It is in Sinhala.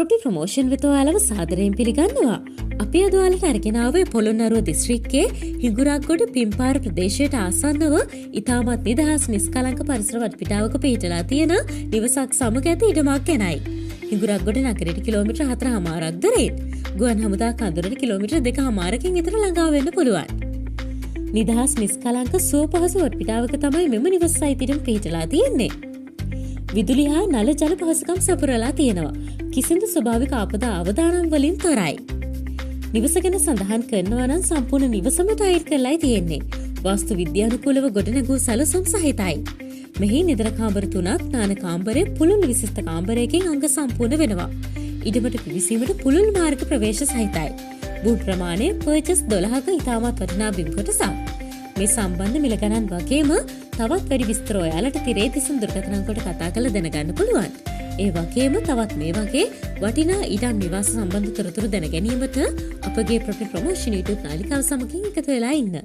ප්‍රොපර්ටි ප්‍රොමෝෂන් වෙත ඔයාලව සාදරයෙන් පිළිගන්නවා. අපි අද ඔයාලට අරගෙන ආවේ පොළොන්නරුව දිස්ත්‍රික්කයේ හිඟුරක්ගොඩ පිම්පාර ප්‍රදේශයට ආසන්නව ඉතාමත් නිදහස් නිස්කලංක පරිසර වටපිටාවක පිහිටලා තියෙන නිවසක් සමග ඇති ඉඩමක් ගැනයි. හිඟුරක්ගොඩ නගරයට කිලෝමීටර් 4.5ක් දුරින්, ගුවන් හමුදා කඳුරට කිලෝමීටර් 2.5කින් විතර ළඟා වෙන්න පුළුවන්. නිදහස් නිස්කලංක සුව පහසු වටපිටාවක තමයි මෙම නිවස සහිත ඉඩම පිහිටලා තියෙන්නේ. විදුලි හා නල ජල පහසුකම් සපුරලා තියෙනවා. කිසිදු ස්වභාවික ආපදා අවදානම් වලින් තොරයි. නිවස ගැන සඳහන් කරනවා නම් සම්පූර්ණ නිවසම ටයිල් කරලායි තියෙන්නේ. වාස්තු විද්‍යානුකූලව ගොඩනැගූ සැලසුම් සහිතයි. මෙහි නිදන කාමර 3ක්, නාන කාමරය, පුළුල් විශිෂ්ට කාමරයකින් අංග සම්පූර්ණ වෙනවා. ඉඩමට පිවිසීමට පුළුල් මාර්ග ප්‍රවේශ සහිතයි. භූ ප්‍රමාණය පර්චස් 12ක ඉතාමත් වටිනා බිම් කොටසක්. මේ සම්බන්ධ මිල ගණන් වගේම තවත් වැඩි විස්තර ඔයාලට තිරේ දිසුම් දුරකථන අංකවලට කතා කරලා දැනගන්න පුළුවන්. ඒ වගේම තවත් මේ වගේ වටිනා ඉඩම් නිවාස සම්බන්ධ තොරතුරු දැන ගැනීමට අපගේ ප්‍රොපර්ටි ප්‍රොමෝෂන් YouTube නාලිකාව සමගින් එකතු වෙලා ඉන්න.